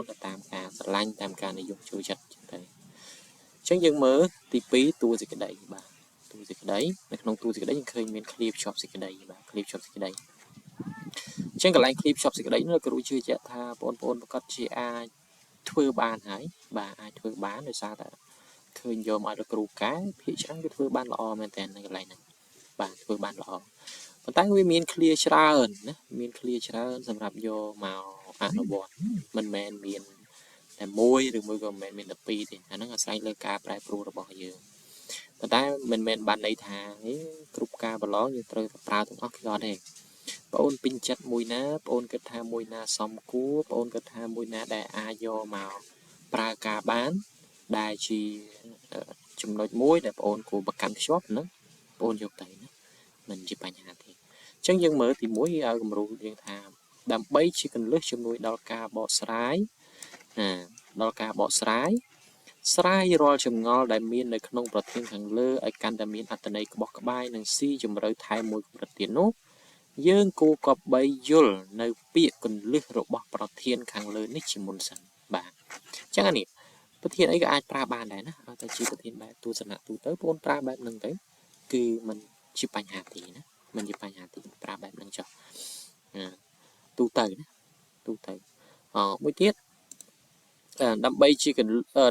ទៅតាមការស្រឡាញ់តាមការនិយមចូលចិត្តចឹងទៅអញ្ចឹងយើងមើលទី2តួសេចក្តីបាទតួសេចក្តីនៅក្នុងតួសេចក្តីយើងឃើញមានឃ្លាភ្ជាប់សេចក្តីបាទឃ្លាភ្ជាប់សេចក្តីអញ្ចឹងកន្លែងឃ្លាភ្ជាប់សេចក្តីនោះគ្រូជឿជាក់ថាបងប្អូនប្រកាសជាអាចធ្វើបានហើយបាទអាចធ្វើបានដោយសារតែឃើញយកមកឲ្យលោកគ្រូកែភាគច្រើនគឺធ្វើបានល្អមែនតើនៅកន្លែងហ្នឹងបាទធ្វើបានល្អប៉ុន្តែវាមានឃ្លាច្រើនណាមានឃ្លាច្រើនសម្រាប់យកមកអនុវត្តមិនមែនមានតែមួយឬមួយក៏មិនមែនមានតែពីរទេអាហ្នឹងអាស្រ័យលើការប្រែប្រួលរបស់យើងប៉ុន្តែមិនមែនបានន័យថាគ្រប់ការប្រឡងយើងត្រូវតែប្រើទាំងអស់គឺអត់ទេបងអូនពេញចិត្តមួយណាបងអូនគិតថាមួយណាសមគួរបងអូនគិតថាមួយណាដែលអាចយកមកប្រើការបានដែលជាចំណុចមួយដែលបងអូនគួរប្រកាន់ខ្ជាប់ហ្នឹងបងអូនយកទៅណាមិនជាបញ្ហាទេអញ្ចឹងយើងមើលទី1ឲ្យគំរូយើងថាដើម្បីជាកលឹះជំនួយដល់ការបកស្រាយណាដល់ការបកស្រាយស្រាយរាល់ចម្ងល់ដែលមាននៅក្នុងប្រធានខាងលើឲ្យកាន់តែមានអត្ថន័យក្បោះក្បាយនិងស៊ីជម្រៅថែមមួយកម្រិតទៀតនោះយើងគួរគប្បីយល់នៅពាក្យកលឹះរបស់ប្រធានខាងលើនេះជាមុនសិនបាទអញ្ចឹងអានេះប្រធានអីក៏អាចប្រើបានដែរណាតែជាប្រធានបែបទស្សនៈទូទៅបងប្រើបែបហ្នឹងទៅគឺมันជាបញ្ហាទេណាมันជាបញ្ហាទេប្រើបែបហ្នឹងចុះទូទៅណាទូទៅអមួយទៀតដើម្បីជា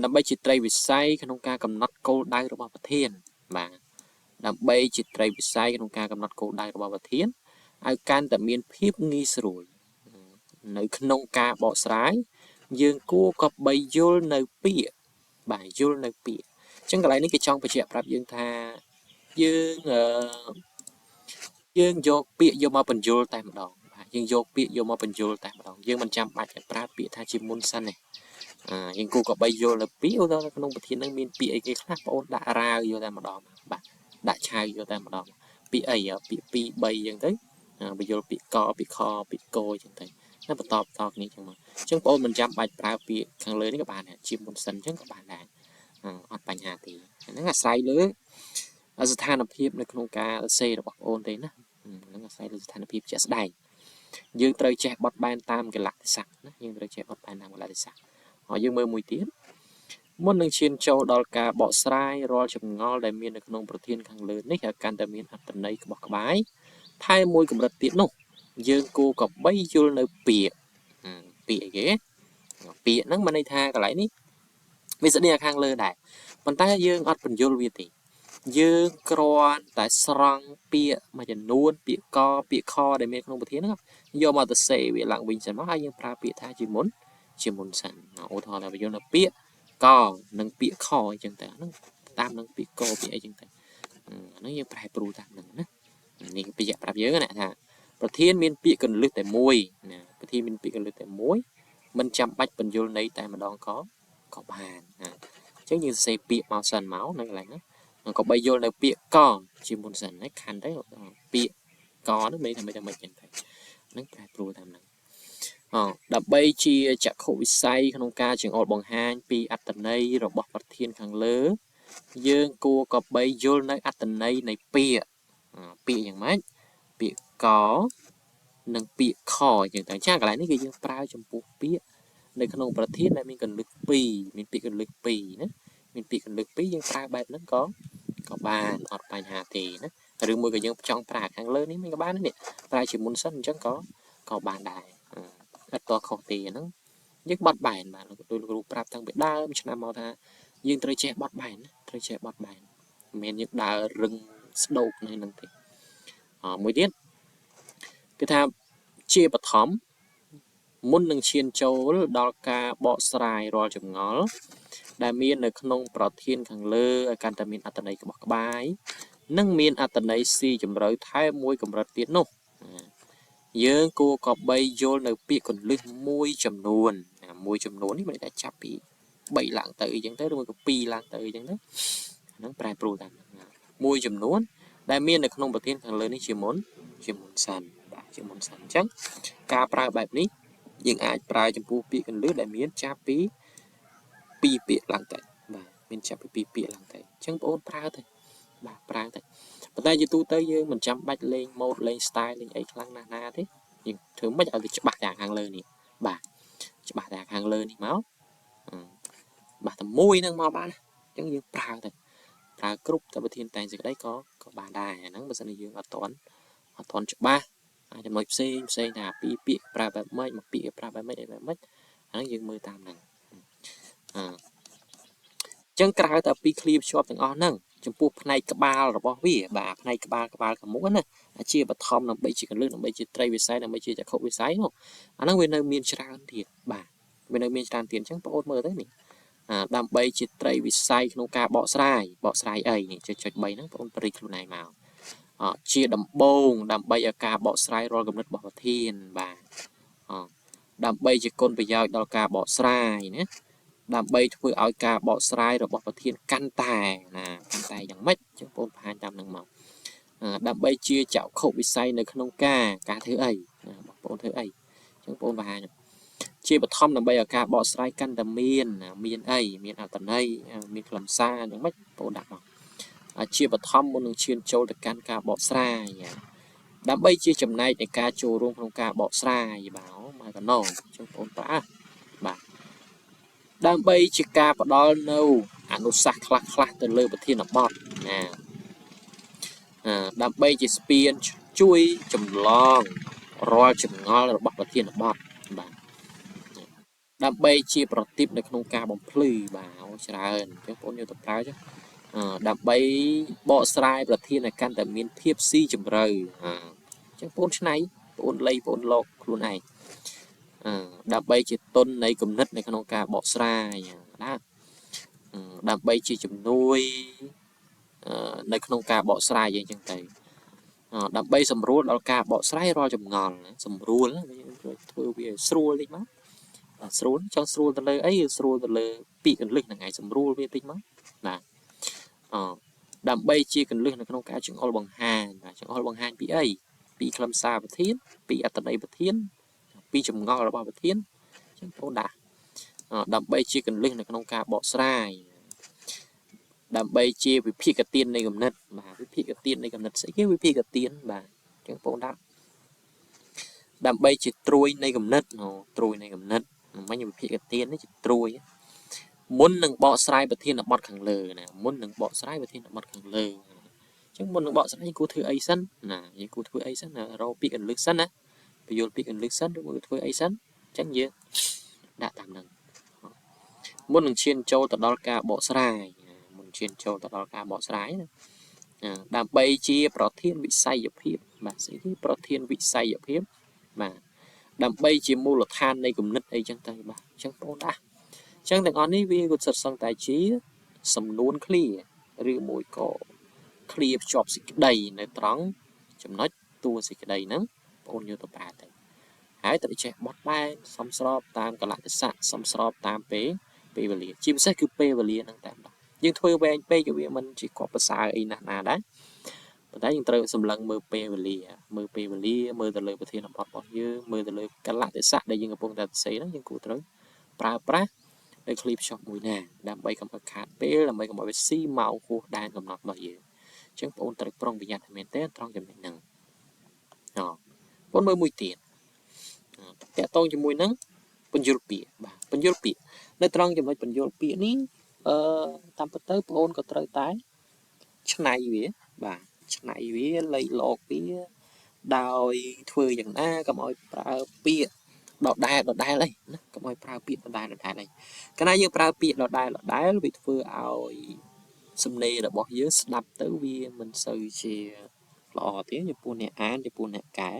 ដើម្បីជាត្រីវិស័យក្នុងការកំណត់គោលដៅរបស់ប្រធានបាទដើម្បីជាត្រីវិស័យក្នុងការកំណត់គោលដៅរបស់ប្រធានឲ្យកាន់តែមានភាពងាយស្រួលនៅក្នុងការបកស្រាយយើងគួរក៏បីយល់នៅពាក្យបាទយល់នៅពាក្យអញ្ចឹងកន្លែងនេះគេចង់បញ្ជាក់ប្រាប់យើងថាយើងយើងយកពាក្យយកមកបញ្យល់តែម្ដងបាទយើងយកពាក្យយកមកបញ្យល់តែម្ដងយើងមិនចាំបាច់ប្រើពាក្យថាជាមុនសិនទេយើងគួរក៏បីយល់នៅពាក្យឧទាហរណ៍ក្នុងប្រធានហ្នឹងមានពាក្យអីគេខ្លះបងអូនដាក់រាវយកតែម្ដងបាទដាក់ឆៅយកតែម្ដងពាក្យអីពាក្យ2 3អញ្ចឹងទៅបញ្យល់ពាក្យកពាក្យខពាក្យកអញ្ចឹងទៅណាបន្តបន្តគ្នាអញ្ចឹងមកអញ្ចឹងបងអូនមិនចាំបាច់ប្រើពាក្យខាងលើនេះក៏បានដែរជាមុនសិនអញ្ចឹងក៏បានដែរអត់បញ្ហាទេហ្នឹងអាស្រ័យលើស្ថានភាពនៅក្នុងការសរសេររបស់បងអូនទេណាហ្នឹងអាស្រ័យលើស្ថានភាពជាក់ស្ដែងយើងត្រូវចេះបត់បែនតាមកលៈទេសៈណាយើងត្រូវចេះបត់បែនតាមកលៈទេសៈហើយយើងមើលមួយទៀតមុននឹងឈានចូលដល់ការបកស្រាយរាល់ចម្ងល់ដែលមាននៅក្នុងប្រធានខាងលើនេះឲ្យកាន់តែមានអត្ថន័យក្បោះក្បាយថែមមួយកម្រិតទៀតនោះយើងគួរក៏បីយល់នៅពាក្យពាក្យអីគេពាក្យហ្នឹងមានន័យថាកន្លែងនេះវាស្តៀងខាងលើដែរប៉ុន្តែយើងអត់បញ្យល់វាទេយើងគ្រាន់តែស្រង់ពាក្យមួយចំនួនពាក្យកពាក្យខដែលមានក្នុងប្រធានហ្នឹងយកមកទៅសេវាឡើងវិញសិនមកហើយយើងប្រើពាក្យថាជាមុនជាមុនសិនឧទាហរណ៍ថាបញ្យល់នៅពាក្យកនិងពាក្យខអញ្ចឹងទៅហ្នឹងតាមនឹងពាក្យកពាក្យអីចឹងទៅហ្នឹងយើងប្រែប្រួលតាមហ្នឹងណានេះបញ្ជាក់ប្រាប់យើងណាថាប្រធានមានពាក្យកលឹះតែមួយណាប្រធានមានពាក្យកលឹះតែមួយមិនចាំបាច់បញ្យល់ន័យតែម្ដងក៏បានណាអញ្ចឹងយើងសរសេរពាក្យមកសិនមកនៅកន្លែងហ្នឹងក៏បីយល់នៅពាក្យកជាមុនសិនណាខណ្ឌទៅពាក្យកហ្នឹងមានថាមិនថាមិនចឹងទៅហ្នឹងប្រែប្រួលតាមហ្នឹងអដើម្បីជាចក្ខុវិស័យក្នុងការចង្អុលបង្ហាញពីអត្ថន័យរបស់ប្រធានខាងលើយើងគួរក៏បីយល់នៅអត្ថន័យនៃពាក្យពាក្យយ៉ាងម៉េចពាក្យកនិងពាក្យខអញ្ចឹងតែចាកន្លែងនេះគឺយើងប្រើចំពោះពាក្យនៅក្នុងប្រធានដែលមានកលឹះ2មានពាក្យកលឹះ2ណាមានពាក្យកលឹះ2យើងប្រើបែបហ្នឹងក៏បានអត់បញ្ហាទេណាឬមួយក៏យើងចង់ប្រើខាងលើនេះមិនក៏បាននេះប្រើជាមុនសិនអញ្ចឹងក៏បានដែរអត់តខុសទេហ្នឹងយើងបត់បែនបាទលោកគ្រូប្រាប់តាំងពីដើមឆ្នាំមកថាយើងត្រូវចេះបត់បែនត្រូវចេះបត់បែនមិនមែនយើងដើររឹងស្ដោកនៅហ្នឹងទេមួយទៀតគឺថាជាបឋមមុននឹងឈានចូលដល់ការបកស្រាយរាល់ចម្ងល់ដែលមាននៅក្នុងប្រធានខាងលើឲ្យកាន់តែមានអត្ថន័យក្បោះក្បាយនិងមានអត្ថន័យស៊ីជម្រៅថែមមួយកម្រិតទៀតនោះយើងគួរក៏បីយល់នៅពាក្យកលឹះមួយចំនួនមួយចំនួននេះមិនតែចាប់ពី3ឡើងទៅអីចឹងទៅឬមួយក៏2ឡើងទៅអីចឹងទៅហ្នឹងប្រែប្រួលតាមមួយចំនួនដែលមាននៅក្នុងប្រធានខាងលើនេះជាមុនសិនបាទជាមុនសិនអញ្ចឹងការប្រើបែបនេះយើងអាចប្រើចំពោះពាក្យកលឹះដែលមានចាប់ពី2ពាក្យឡើងទៅបាទមានចាប់ពី2ពាក្យឡើងទៅអញ្ចឹងបងអូនប្រើទៅបាទប្រើទៅប៉ុន្តែជាទូទៅយើងមិនចាំបាច់លេងម៉ូដលេង style លេងអីខ្លាំងណាស់ណាទេយើងធ្វើម៉េចឲ្យវាច្បាស់យ៉ាងខាងលើនេះបាទ ច្បាស់តែខាងលើនេះមក បាទ តែមួយនឹងមកបាន អញ្ចឹងយើងប្រើទៅ ប្រើគ្រប់តែប្រធានតែងសេចក្តីក៏បានដែរ។ អាហ្នឹងបើសិនជាយើងអត់ទាន់ច្បាស់ចំណុចផ្សេងផ្សេង ថាពីរពាក្យប្រើបែបម៉េច មួយពាក្យប្រើបែបម៉េច អីបែបម៉េច អាហ្នឹងយើងមើលតាមហ្នឹង។ អញ្ចឹងក្រៅតែពីឃ្លាភ្ជាប់ទាំងអស់ហ្នឹង ចំពោះផ្នែកក្បាលរបស់វា បាទ ផ្នែកក្បាល ក្បាលខាងមុខណា ជាបឋម ដើម្បីជាកលឹះ ដើម្បីជាត្រីវិស័យ ដើម្បីជាចក្ខុវិស័យនោះ អាហ្នឹងវានៅមានច្រើនទៀត បាទ វានៅមានច្រើនទៀត។ អញ្ចឹងបងអូនមើលទៅនេះ ដើម្បីជាត្រីវិស័យក្នុងការបកស្រាយ បកស្រាយអីនេះ ចុចចុច3ហ្នឹង បងអូនបរិខ្លួនឯងមក ជាដំបូងដើម្បីឲ្យការបកស្រាយរាល់គំនិតរបស់ប្រធាន បាទ ដើម្បីជាគុណប្រយោជន៍ដល់ការបកស្រាយណា ដើម្បីធ្វើឲ្យការបកស្រាយរបស់ប្រធានកាន់តែណា កាន់តែយ៉ាងម៉េច អញ្ចឹងបងបង្ហាញតាមនឹងមក ដើម្បីជាចក្ខុវិស័យនៅក្នុងការធ្វើអី បងប្អូនធ្វើអី អញ្ចឹងបងបង្ហាញជាបឋម ដើម្បីឲ្យការបកស្រាយកាន់តែមានអី មានអត្ថន័យ មានខ្លឹមសារយ៉ាងម៉េច បងដាក់មកជាបឋម មុននឹងឈានចូលទៅកាន់ការបកស្រាយ ដើម្បីជាចំណែកនៃការចូលរួមក្នុងការបកស្រាយ បាទ មកកណោ អញ្ចឹងបងប្រើ បាទ ដើម្បីជាការផ្ដល់នៅអនុសាសន៍ខ្លះខ្លះទៅលើប្រធានបទណា ដើម្បីជាស្ពានជួយចម្លងរាល់ចម្ងល់របស់ប្រធានបទ បាទ ដើម្បីជាប្រទីបនៅក្នុងការបំភ្លឺ បាទ ច្រើន អញ្ចឹងបងយកទៅប្រើចុះ ដើម្បីបកស្រាយប្រធានឲ្យកាន់តែមានភាពស៊ីជម្រៅ អញ្ចឹងបងឆ្នៃ បងលៃ បងលោកខ្លួនឯង ដើម្បីជាទុននៃគំនិតនៅក្នុងការបកស្រាយណា ដើម្បីជាជំនួយនៅក្នុងការបកស្រាយ អញ្ចឹងទៅ ដើម្បីសម្រួលដល់ការបកស្រាយរាល់ចម្ងល់ សម្រួលធ្វើវាស្រួលតិចមក ស្រួលចង់ស្រួលទៅលើអី ស្រួលទៅលើពាក្យកលឹះហ្នឹងឯង សម្រួលវាតិចមក បាទ ដើម្បីជាកលឹះនៅក្នុងការចង្អុលបង្ហាញ បាទ ចង្អុលបង្ហាញពីអី ពីខ្លឹមសារប្រធាន ពីអត្ថន័យប្រធាន ពីចម្ងល់របស់ប្រធាន អញ្ចឹងបងដាក់ ដើម្បីជាកលឹះនៅក្នុងការបកស្រាយ ដើម្បីជាវិភាគទាននៃគំនិត បាទ វិភាគទាននៃគំនិត ស្អីគេវិភាគទាន បាទ អញ្ចឹងបងដាក់ ដើម្បីជាត្រួយនៃគំនិត ត្រួយនៃគំនិត មិញវិភាគទាននេះជាត្រួយ មុននឹងបកស្រាយប្រធានបទខាងលើណា មុននឹងបកស្រាយប្រធានបទខាងលើ អញ្ចឹងមុននឹងបកស្រាយ គួរធ្វើអីសិនណា យើងគួរធ្វើអីសិនណា រកពាក្យកន្លឹះសិនណា បញ្យល់ពាក្យកន្លឹះសិន ឬមួយធ្វើអីសិន អញ្ចឹងយើងដាក់តាមហ្នឹង មុននឹងឈានចូលទៅដល់ការបកស្រាយ មុនឈានចូលទៅដល់ការបកស្រាយណា ដើម្បីជាប្រធានវិស័យភាព បាទ ស្អីគេប្រធានវិស័យភាព បាទ ដើម្បីជាមូលដ្ឋាននៃគំនិតអីចឹងទៅ បាទ អញ្ចឹងបងដាក់ អញ្ចឹងទាំងអស់នេះវាក៏សិតសឹងតែជាសំនួនឃ្លា ឬមួយក៏ឃ្លាភ្ជាប់សេចក្តីនៅត្រង់ចំណុចតួសេចក្តីហ្នឹង បងយកទៅប្រើទៅ ហើយត្រូវចេះបត់បែនសំស្របតាមកលៈទេសៈ សំស្របតាមពេលវេលា ជាពិសេសគឺពេលវេលាហ្នឹងតែម្ដង យើងធ្វើវែងពេកវាមិនជាកប់ប្រសើរអីណាស់ណាដែរ ប៉ុន្តែយើងត្រូវសម្លឹងមើលពេលវេលា មើលពេលវេលា មើលទៅលើប្រធានបទរបស់យើង មើលទៅលើកលៈទេសៈដែលយើងកំពុងតែសរសេរហ្នឹង យើងគួរត្រូវប្រើប្រាស់នៅឃ្លីភ្ជាប់មួយណា ដើម្បីកុំឲ្យខាតពេល ដើម្បីកុំឲ្យវាស៊ីម៉ោងហួសដែនកំណត់របស់យើង អញ្ចឹងបងត្រូវប្រុងប្រយ័ត្នមែនទែនត្រង់ចំណុចហ្នឹង។ បងមើលមួយទៀត តាក់ទងជាមួយនឹងបញ្យលពាក្យ បាទ បញ្យលពាក្យនៅត្រង់ចំណុចបញ្យលពាក្យនេះ អឺតាមពិតទៅបងក៏ត្រូវតែឆ្នៃវា បាទ ឆ្នៃវា លៃលកវា ដោយធ្វើយ៉ាងណាកុំឲ្យប្រើពាក្យដដែលដដែលអីណា កុំឲ្យប្រើពាក្យដដែលដដែលអី កាលណាយើងប្រើពាក្យដដែលដដែល វាធ្វើឲ្យសំណេររបស់យើងស្ដាប់ទៅវាមិនសូវជាល្អទេ ចំពោះអ្នកអាន ចំពោះអ្នកកែ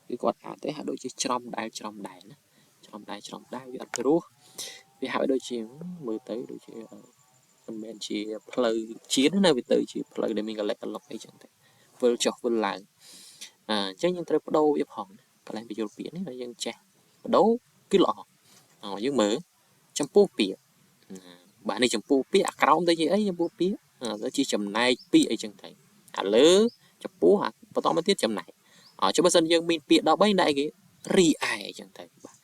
គឺគាត់អានទៅហាក់ដូចជាច្រំដែលច្រំដែលណា ច្រំដែលច្រំដែល វាអត់ព្រោះ វាហាក់ដូចជាមើលទៅដូចជាមិនមែនជាផ្លូវជាតិណា វាទៅជាផ្លូវដែលមានកលិកកលុកអីចឹងទៅ វិលចុះវិលឡើង អញ្ចឹងយើងត្រូវបដូរវាផង កន្លែងបញ្យល់ពាក្យនេះ យើងចេះបដូរគឺល្អ។ យើងមើលចំពោះពាក្យ បាទ នេះចំពោះពាក្យ អាក្រោមទៅជាអី ចំពោះពាក្យទៅជាចំណែកពាក្យអីចឹងទៅ អាលើចំពោះ បន្តមកទៀតចំណែក ចុះបើសិនយើងមានពាក្យ13 ដាក់អីគេរីឯអញ្ចឹងទៅ បាទ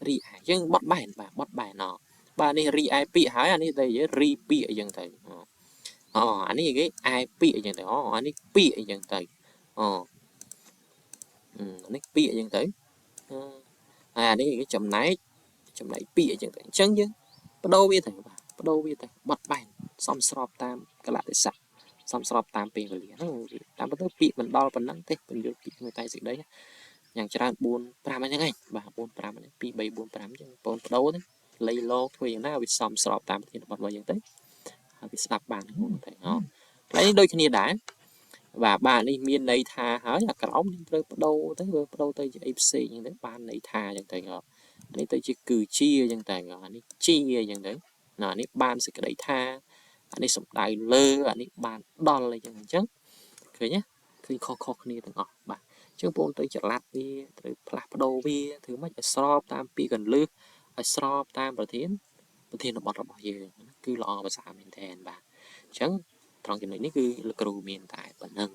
រីឯយើងបត់បែន បាទ បត់បែន អបាទ នេះរីឯពាក្យហើយ អានេះទៅរីពាក្យអីចឹងទៅ អូ អានេះគេឯពាក្យអីចឹងទៅ អូ អានេះពាក្យអីចឹងទៅ អូ នេះពាក្យអីចឹងទៅ ហើយអានេះគេចំណែក ចំណែកពាក្យអញ្ចឹងទៅអញ្ចឹងយើងបដូរវាទៅបាទបដូរវាទៅបត់បែនសមស្របតាមកលៈទេសៈសមស្របតាមពេលវេលាហ្នឹងតាមទៅពាក្យមិនដល់ប៉ុណ្ណឹងទេបញ្យល់ពាក្យនៅតែសេចក្តីយ៉ាងច្រើន4 5ហ្នឹងឯងបាទ4 5ហ្នឹង2 3 4 5អញ្ចឹងបងបដូរទៅលៃលោកធ្វើយ៉ាងណាវាសមស្របតាមប្រធានបទរបស់យើងទៅហើយវាស្ដាប់បានហ្នឹងទៅអកន្លែងនេះដូចគ្នាដែរបាទបាទនេះមានន័យថាហើយអាក្រោមយើងត្រូវបដូរទៅវាបដូរទៅជាអីផ្សេងអញ្ចឹងទៅបានន័យថាអញ្ចឹងទៅនេះទៅជាគឺជាអញ្ចឹងទៅអានេះជាអញ្ចឹងទៅណានេះបានសេចក្តីថាអានេះសំដៅលើអានេះបានដល់អីចឹងអញ្ចឹងឃើញទេឃើញខុសៗគ្នាទាំងអស់បាទអញ្ចឹងបងត្រូវចល័តវាត្រូវផ្លាស់ប្ដូរវាធ្វើម៉េចឲ្យស្របតាមពីកលឹះឲ្យស្របតាមប្រធានបទរបស់យើងគឺល្អប្រសើរមែនទែនបាទអញ្ចឹងត្រង់ចំណុចនេះគឺលោកគ្រូមានតែប៉ុណ្្នឹង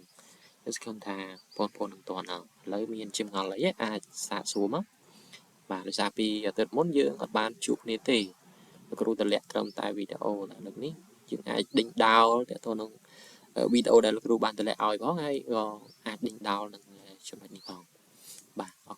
ខ្ញុំសង្ឃឹមថាបងប្អូននឹងតន់ឥឡូវមានចម្ងល់អីអាចសាកសួរមកបាទដោយសារពីអាទិត្យមុនយើងអត់បានជួបគ្នាទេលោកគ្រូតម្លាក់ត្រឹមតែវីដេអូតែលើកនេះយើងអាចដេញដោលតទៅនឹងវីដេអូដែលលោកគ្រូបានតម្លាក់ឲ្យផងហើយក៏អាចដេញដោលនឹងចំណុចនេះផងបាទអរ